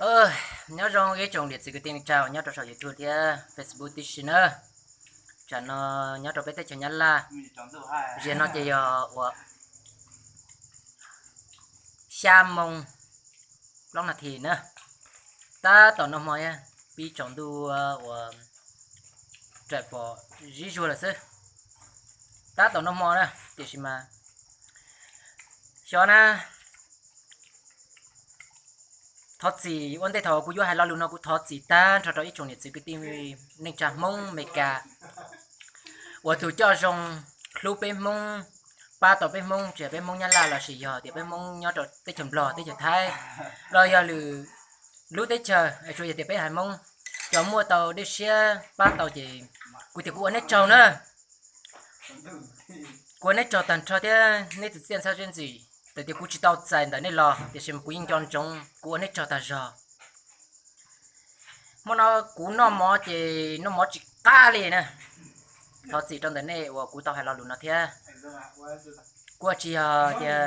Nyob zoo ib tsoom niam txiv kwv tij neej tsa nyob rau saum YouTube thiab Facebook tib si na. Tsam no nyob rau peb teb chaws Nyab Laj, ziag no ces yog ua xya moo plaub nas this na. Tab tom noj hmo, pib tsaus ntuj ua raws pom zib zuag lawm xwb. Tab tom noj hmo na, tiam sis mas xyov na, thov txim ua ntej thaum kuv yuav hais lo lus no, kuv thov txim tag nrho rau ib tsoom niam txiv kwv tij neej tsa Hmoob Amelikas uas tus coj zoo hlub peb Hmoob, pab tau peb Hmoob, tsis hais peb Hmoob Nyab Laj los sis yog tias peb Hmoob nyob rau teb chaws Nplog, teb chaws Thaib, los yog lwm lub teb chaws, tsuas yog tias peb haiv Hmoob cov muaj tau dej siab pab tau ces kuv tias kuv ua neb tsaug na. Kuv ua neb tsaug tag nrho thiab neb tus txiaj ntxhab zeb ntxwm, txawm tias kuv tsis tau txais ntawm nej los tiam sis kuv yeej nco ntsoov, kuv ua neb tsaug tag zog. Hmo no kuv noj mov ces noj mov tsis qab li na. Thov txim rau ntawm nej uas kuv tau hais lo lus no thiab. Kuj tsis yog tias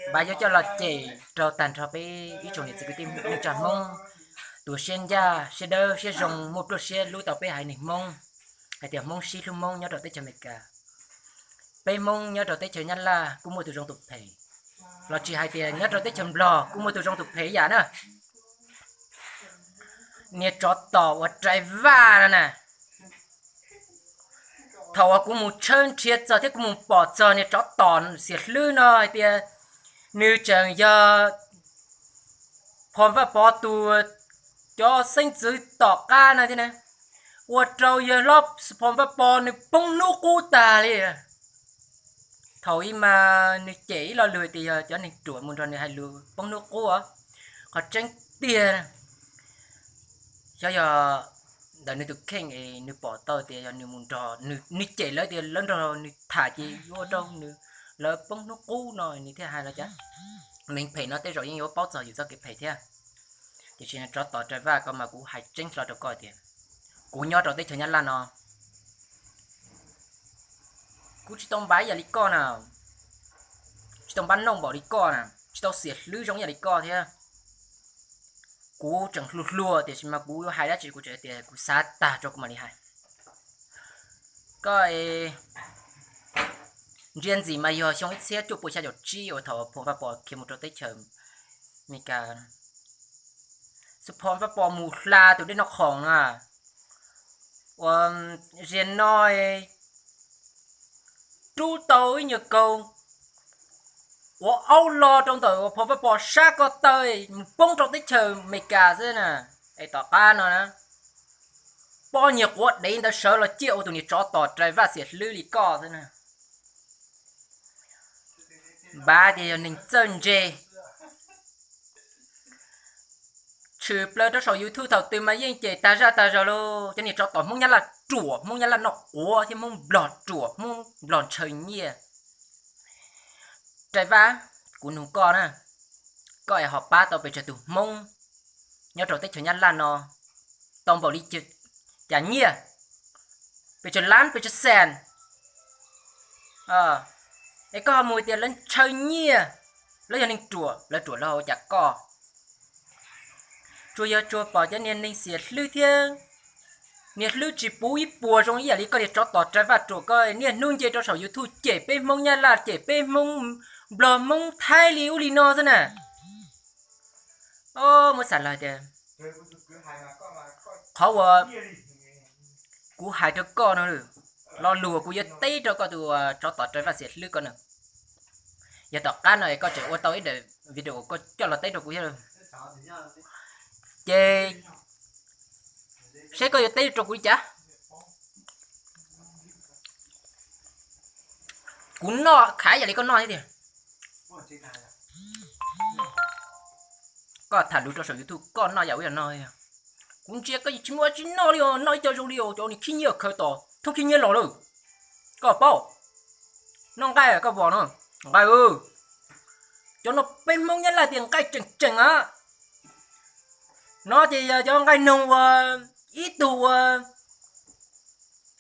npav yuav coj los cem rau tag nrho peb ib tsoom niam txiv kwv tij neej tsa Hmoob, tus siab ncaj siab dawb siab zoo muaj pluaj siab hlub tau peb haiv neeg Hmoob, hais tias Hmoob sib hlub Hmoob nyob rau teb chaws Amelikas. Peb Hmoob nyob rau teb chaws Nyab Laj kuj muaj tus zoo tus phem, los tsis hais tias nyob rau teb chaws Nplog kuj muaj tus zoo tus phem ib yam na. Niag tsov tom uas Rai Vaj no na, thaum uas kuv mus tshawb nrhiav txog thiab kuv mus pom txog niag tsov tom xiam hlwb no hais tias nws tseem yog Phom Vaj Pov tus cov xeeb ntxwv tom qab no thiab na, ua rau yawg hlob Phom Vaj Pov nws poob hnub qub tag li. Thaum ub mas nws cem ib lo lus tias yog cov neeg ruam mus nrog nws hais lus poob hnub qub. Qhov tseeb tiag, xyov yog ntawm nws tus kheej es nws pom tau tias yog nws mus nrog nws cem lawv tias lawv nrog nws tham ces yuav ua rau nws, lawv poob hnub qub no nws thiaj hais los cas. Neeg phem no tej zaum yeej yuav paub txog yus txoj kev phem thiab. Tiam sis tsov tom Rai Vaj ko mas kuv hais tseeb hlo rau koj tias kuv nyob rau teb chaws Nyab Laj no, kuv tsis tau npav ib yam li koj na, tsis tau npab noj npaum li koj na, tsis tau xiam hlwb zoo ib yam li koj thiab. Kuv tseem hluas hluas tiam sis mas kuv yuav hais dab tsi kuv tseem tias kuv xav tag rau kuv mam li hais. Koj ntsia ntxim mas yog xyoo ib txhiab cuaj puas xya caum tsib uas thaum Phom Vaj Pov khiav mus rau teb chaws Amelikas, Phom Vaj Pov mus hla tus dej noj khoom na, uas ziag no rub tau ib nyuag kaug quav aub lo rau ntawm Phom Vaj Pov sab ko taw mus poob rau teb chaws Amelikas xwb na. Es tom qab no na, poj niag quav dev ntawd sawv los ciaj ua tus niag tsov tom Rai Vaj xiam hlwb li koj xwb na. Npav tias yog neeg txawj ntse, tshwm plaws rau saum YouTube thaum twg mas yeej cem tag zaj tag zog lauj. Cov niag tsov tom Hmoob Nyab Laj ruam, Hmoob Nyab Laj noj quav thiab Hmoob Nplog ruam, Hmoob Nplog ntshaw nyiaj. Rai Vaj, kuv nug koj na, koj es ho pab tau pes tsawg tus Hmoob nyob rau teb chaws Nyab Laj no tau npaum li cas nyiaj, pes tsawg lab pes tsawg xees? Es koj ho mus tias lawv ntshaw nyiaj, lawv yog neeg ruam, lawv ruam lawv ho ua cas koj? Tsuas yog tsuas pom cov niag neeg xiam hlwb thiab niag hlwb tsis puv ib puas zoo ib yam li koj niag tsov tom Rai Vaj ruam ko, niaj hnub nce rau saum YouTube cem peb Hmoob Nyab Laj, cem peb Hmoob Nplog, Hmoob Thaib li ub li no xwb na. Muab xav los tias qhov uas kuv hais rau koj no, lo lus uas kuv yuav teb rau koj tus tsov tom Rai Vaj xiam hlwb ko na, yog tom qab no es koj tseem ua tau ib daim video koj coj los teb rau kuv thiab, ces seb koj yuav teb rau kuv li cas. Kuv noj khav yam li koj noj thiab tiag. Koj tham lus rau saum YouTube koj noj yam ub yam no. Kuv ntsia koj tsis muaj dab tsi noj li os, noj ib co zoo li os, cov niag khib nyiab khaws tom thoob khib nyiab los lawm. Koj paub, noj nqaij koj pom no, nqaij, cov no peb Hmoob Nyab Laj tias nqaij tseem tseem a. No ces yog cov nqaij noog uas ib tug uas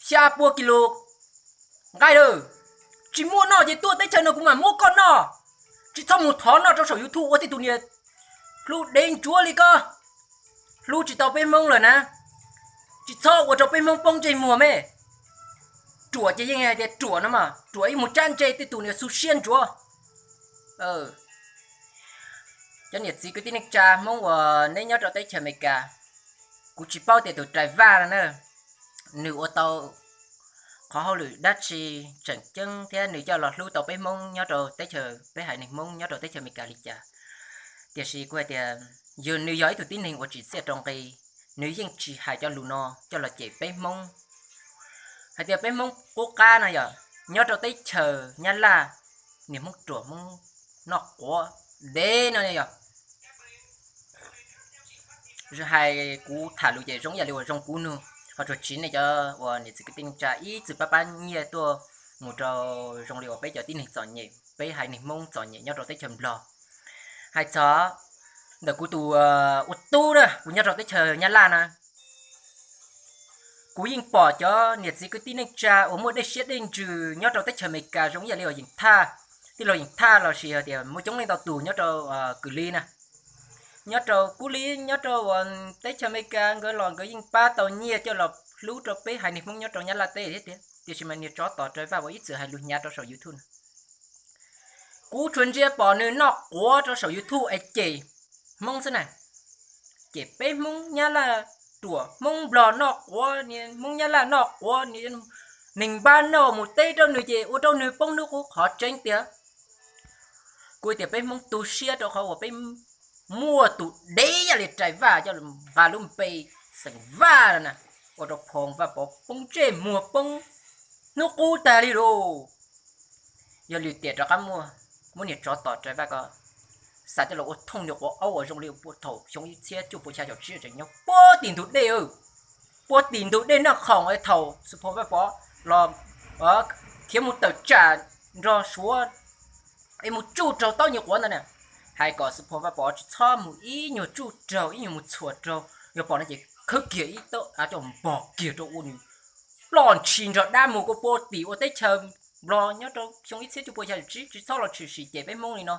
xya pua kis lus nqaij lawm. Tsis muaj noj ces tuaj teb chaws no kuv mam muab koj noj. Tsis txhob mus thov noj rau saum YouTube ua tej tus niag plhu dev ntsuav li koj. hlub tsis tau peb Hmoob lawm na, tsis txhob ua rau peb Hmoob poob ntsej muag me. Ruam ces yeej hais tias ruam no mas, ruam ib mus tsab ntse tej tus niag xu siab ntsuav. Cov niam txiv kwv tij neej tsa Hmoob uas neb nyob rau teb chaws Amelikas, kuv tsis paub tias tus Rais Vaj no na, nws ua tau qhov hauj lwm dab tsi tseem ceeb thiab nws coj los hlub tau peb Hmoob nyob rau teb chaws, peb haiv neeg Hmoob nyob rau teb chaws Amelikas li cas. Tiam sis kuv hais tias yog nws yog ib tug tib neeg uas tsim txiaj rau nqi, nws yeej tsis hais cov lus no coj los cem peb Hmoob, hais tias peb Hmoob qub qab no yog nyob rau teb chaws Nyab Laj, niag Hmoob ruam Hmoob noj quav dev no yog hais kuv tham lus ces zoo ib yam li uas zoo kuv nug, ho tsuas tsiv nej cov uas niam txiv kwv tij neej tsa ib txwm pab pab nyiaj tuaj mus rau zoo li uas peb cov tib neeg txom nyem, peb haiv neeg Hmoob txom nyem nyob rau teb chaws Nplog. Hais txog ntawm kuv tus ua tub na, kuv nyob rau teb chaws Nyab Laj na, kuv yeej pom cov niam txiv kwv tij neej tsa uas muaj dej siab dej ntsws nyob rau teb chaws Amelikas zoo ib yam li uas Yeem Thaj, tij laug Yeem Thaj los sis hais tias muaj coob leej ntau tus nyob rau Kub Li na, nyob rau Kub Li, nyob rau uas teb chaws Amelikas, nkawd los nkawd yeej pab tau nyiaj coj los hlub rau peb haiv neeg Hmoob nyob rau Nyab Laj teb thiab tiag. Tiam sis mas niag tsov tom Rais Vaj uas ib txwm hais lus hnyav rau saum YouTube no, kuv tsuas ntsia pom nws noj quav rau saum YouTube es cem Hmoob xwb na, cem peb Hmoob Nyab Laj ruam, Hmoob Nplog noj quav, Hmoob Nyab Laj noj quav, neeg npab noj mus teb rau nws ces ua rau nws poob hnub qub. Qhov tseeb tiag, kuv tias peb Hmoob tu siab rau qhov uas peb muaj tus dev yam li Rais Vaj coj nqa lub npe xeem Vaj no na, ua rau Phoo Vaj Pov poob ntsej muag poob hnub qub tag li lauj. Yog lwm tiam rov qab muaj, muab niag tsov tom Rais Vaj ko xa coj los ua thooj niag quav aub uas zoo li thaum xyoo ib txhiab cuaj puas xya caum tsib tseem nyob puag tim ntug dej, puag tim ntug dej Naj Khoom thaum Xu Phoo Vaj Pov los khiav mus tawm tsam nrog Suav es mus tsuj raug taub nyuag quav ntawd na. Hais kom Xu Phoo Vaj Pov tsis txhob mus ib nyuag tsuj raug ib nyuag mus txhuam raug, yog pom no ces khawb kiag ib taub av coj npog kiag rau ua nws ploj ntshis nrog dab mus kom puag tim ua teb chaws Nplog nyob rau xyoo ib txhiab cuaj puas xya caum tsib, tsis txhob los tshwm sim cem peb Hmoob li no.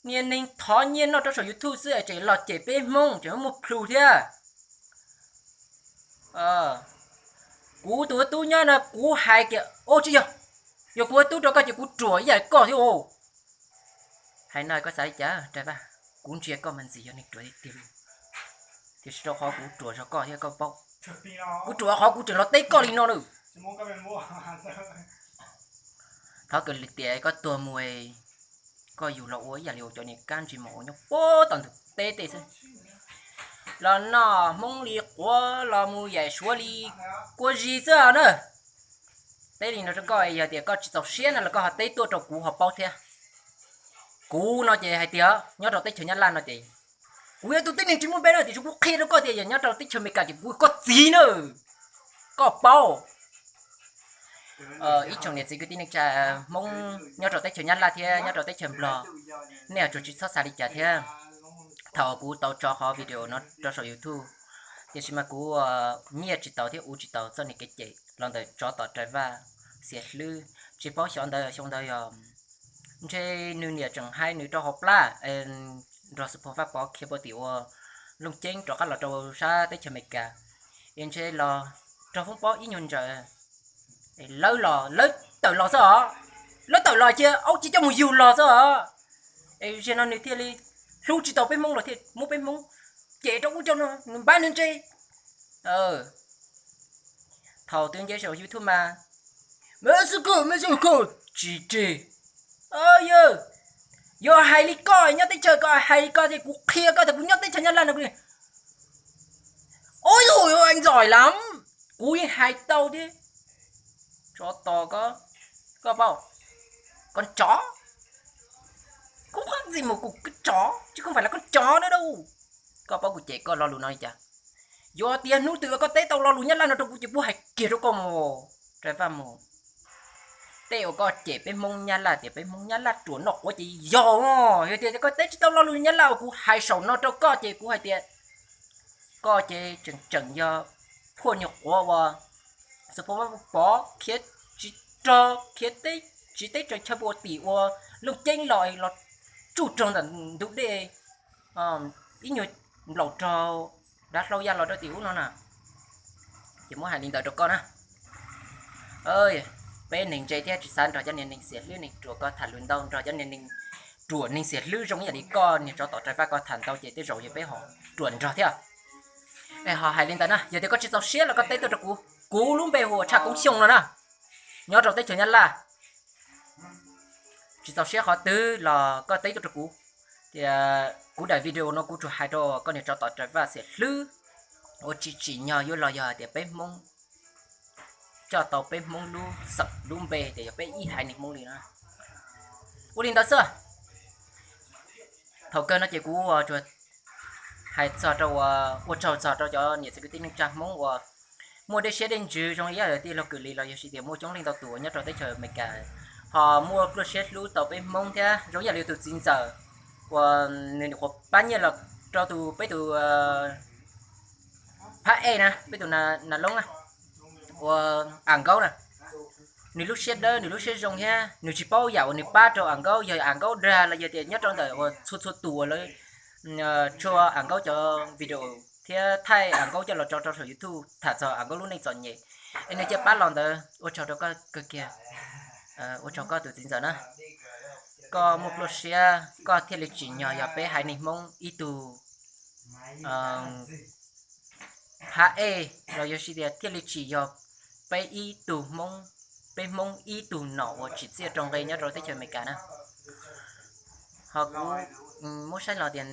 Niag neeg thov nyiaj noj rau saum YouTube xwb es tseem los cem peb Hmoob tseem muaj plhus thiab. Kuv tus ua tub nyob no kuv hais kiag, ua tsis yog, yog kuv ua tub rau koj ces kuv ruam ib yam koj thiab. Hais no koj xav li cas Rais Vaj? Kuv ntsia koj mas ntxim yog neeg ruam tiag tiag li, tiam sis rau qhov kuv ruam zog koj thiab koj paub. Kuv ruam qhov kuv tseem los teb koj li no na. Thov kawg li tias koj tuag mus, koj yug los ua ib yam li uas cov niag kab ntsis mos uas nyob puag tom ntug teb tej xwb, los noj Hmoob li quav los mus yaim Suav li kua zis xwb os na. Teb li no rau koj, yog tias koj tsis txaus siab no los koj ho teb tuaj rau kuv ho paub thiab. Kuv no ces hais tias nyob rau teb chaws Nyab Laj no ces kuv yog tus tib neeg tsis muaj npe na, tiam sis kuv qhia rau koj tias yog nyob rau teb chaws Amelikas ces kuv yog koj txiv na, koj paub. Ib tsoom niam txiv kwv tij neej tsa Hmoob nyob rau teb chaws Nyab Laj thiab nyob rau teb chaws Nplog, nej yuav tsum tsis txhob xav li cas thiab. Thaum kuv tau tso qhov video no rau saum YouTube, tiam sis mas kuv nyiaj tsis tau thiab ua tsis tau txoj niag kev cem los ntawm tsov tom Rais Vaj xiam hlwb, tsis paub xyov ntawd xyoo ntawd yog ntshe nws niam tseem hais nws rau hauv plab, nrog Xu Phoo Vaj Pov khiav puag tim ua Looj Ceeb rov qab los rau sab teb chaws Amelikas, es ntshe los raug foob pob ib nyuag ntsaws, lawv los lawv tawm los xwb os, lawv tawm los cia aub ci coj mus yug los xwb os. Es zaum no nws thiaj li hlub tsis tau peb Hmoob los thiaj muab peb Hmoob cem rau ub rau no, nws npab nws ntse. Thaum twg nce saum YouTube mas, me xu ku me xu ku, tsis tseg. Yog, yog hais li koj nyob teb chaws ko, hais li koj ces kuv qhia koj tias kuv nyob teb chaws Nyab Laj no kuv, ub yus ntxoi lam, kuv yeej hais tau thiab. Tsov tom ko, koj paub, koj tsov, koj qab ntxim mus kuv tsov tsis không phải là koj tsov nữa đâu. Koj paub kuv cem koj lo lus no li cas? Yog tias hnub twg koj teb tau lo lus Nyab Laj no rau kuv ces kuv hais kiag rau koj mus, Rais Vaj mus. Tej uas koj cem peb Hmoob Nyab Laj tias peb Hmoob Nyab Laj ruam noj quav ces yog, yog tias koj teb tsis tau lo lus Nyab Laj uas kuv hais saum no rau koj ces kuv hais tias koj ces tseem tseem yog phuaj nyuag quav uas Xu Phoo Vaj Pov khiav tsis raug, khiav teb tsis teb tsaws chaw puag tim ua Looj Ceeb los los tsuj raug ntawm ntug dej ib nyuag nplaum raug dab hlau ya los rau tim ub no na. Ces muab hais li ntawd rau koj na. Peb neeg ntse thiab tsis xav nrog cov niag neeg xiam hlwb neeg ruam ko tham lus ntau, nrog cov niag neeg ruam neeg xiam hlwb zoo ib yam li koj niag tsov tom Rais Vaj ko tham ntau ces tej zaum yog peb ho ruam nrog thiab. Es ho hais li ntawd na, yog tias koj tsis txaus siab los koj teb tuaj rau kuv, kuv lub npe hu ua Tshaj Koob Xyooj no na, nyob rau teb chaws Nyab Laj. Tsis txaus siab qhov twg los koj teb tuaj rau kuv. Tias kuv daim video no kuv tsuas hais rau koj niag tsov tom Rais Vaj xiam hlwb, ua tsis tsim nyog yuav los yog hais tias peb Hmoob coj tau peb Hmoob lub xeem lub npe tias yog peb ib haiv neeg Hmoob li na. Ua li ntawd xwb. Thaum kawg no ces kuv tsuas hais txog rau, ua tsaug txog rau cov niam txiv kwv tij neej tsa Hmoob uas muaj dej siab dej ntsws zoo ib yam li tij laug Kws Lis los yog hais tias muaj coob leej ntau tus uas nyob rau teb chaws Amelikas ho muaj pluaj siab hlub tau peb Hmoob thiab zoo ib yam li tus txiv ntxawm uas nws nyuam qhuav pab nyiaj los rau tus, peb tus phab ej na, peb tus nas loob na, ua Am Nkaub na. Nws lub siab dawb, nws lub siab zoo thiab nws tsis paub yam uas nws pab rau Am Nkaub, yog Am Nkaub dag los yog tias nyob rau ntawm uas txhua txhua tus uas lawv tshuab Am Nkaub cov video thiab thaij Am Nkaub coj los tso rau saum YouTube tham txog Am Nkaub lub neej txom nyem. Es nws cia pab los ntawd, ua tsaug rau koj kawg kiag. Ua tsaug koj tus txiv ntxawm na. Koj muaj pluaj siab koj thiaj li tsim nyog yog peb haiv neeg Hmoob ib tug phab ej los yog hais tias thiaj li tsim yog peb ib tug Hmoob, peb Hmoob ib tug nom uas tsim txiaj rau nqe nyob rau teb chaws Amelikas na. Ho kuv muab saib los tias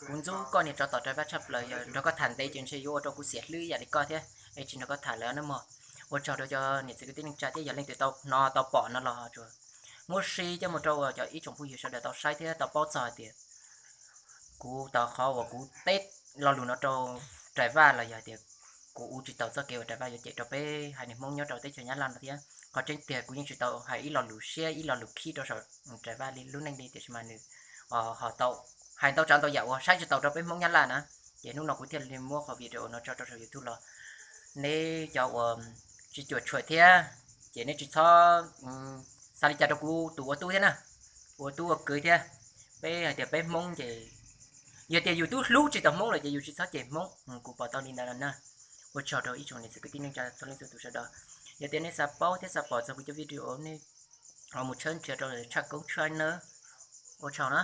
kuv ntxub koj niag tsov tom Rais Vaj tshaj plaws, yog nrog koj tham ntev ces ntshe yuav ua rau kuv xiam hlwb ib yam li koj thiab es tsis nrog koj tham lawm nawb mog. Ua tsaug rau cov niam txiv kwv tij neej tsa thiab yog leej twg tau hnov tau pom no los tsuas muab share coj mus rau cov ib tsoom phooj ywg sawv daws tau saib thiab tau paub txog hais tias kuv tau qhov uas kuv teb lo lus no rau Rais Vaj los yog tias kuv ua tsis tau txoj kev uas Rais Vaj yuav cem rau peb haiv neeg Hmoob nyob rau teb chaws Nyab Laj no thiab. Qhov tseeb tiag kuv yeej tsis tau hais ib lo lus siab ib lo lus khib rau saum Rais Vaj li lub neej li, tiam sis mas nws ho tau hais ntau tsav ntau yam uas saib tsis taus rau peb Hmoob Nyab Laj na. Ces hnub no kuv thiaj li muab qhov video no tso rau saum YouTube los neb cov uas tsis cuam tshuam thiab ces neb tsis txhob xav li cas rau kuv tus ua tub thiab na, ua tub ua kwv thiab. Peb hais tias peb Hmoob ces yog tias yus twb hlub tsis tau Hmoob lawm ces yus tsis txhob cem Hmoob. Kuv pom tau li ntawd no na. Ua tsaug rau ib tsoom niam txiv kwv tij neej tsa txhua leej txhua tus sawv daws. Yog tias nej xav paub thiab xav pom txog kuv cov video nej ho mus tshawb nrhiav rau Tshaj Koob Tshaj nawb. Ua tsaug na.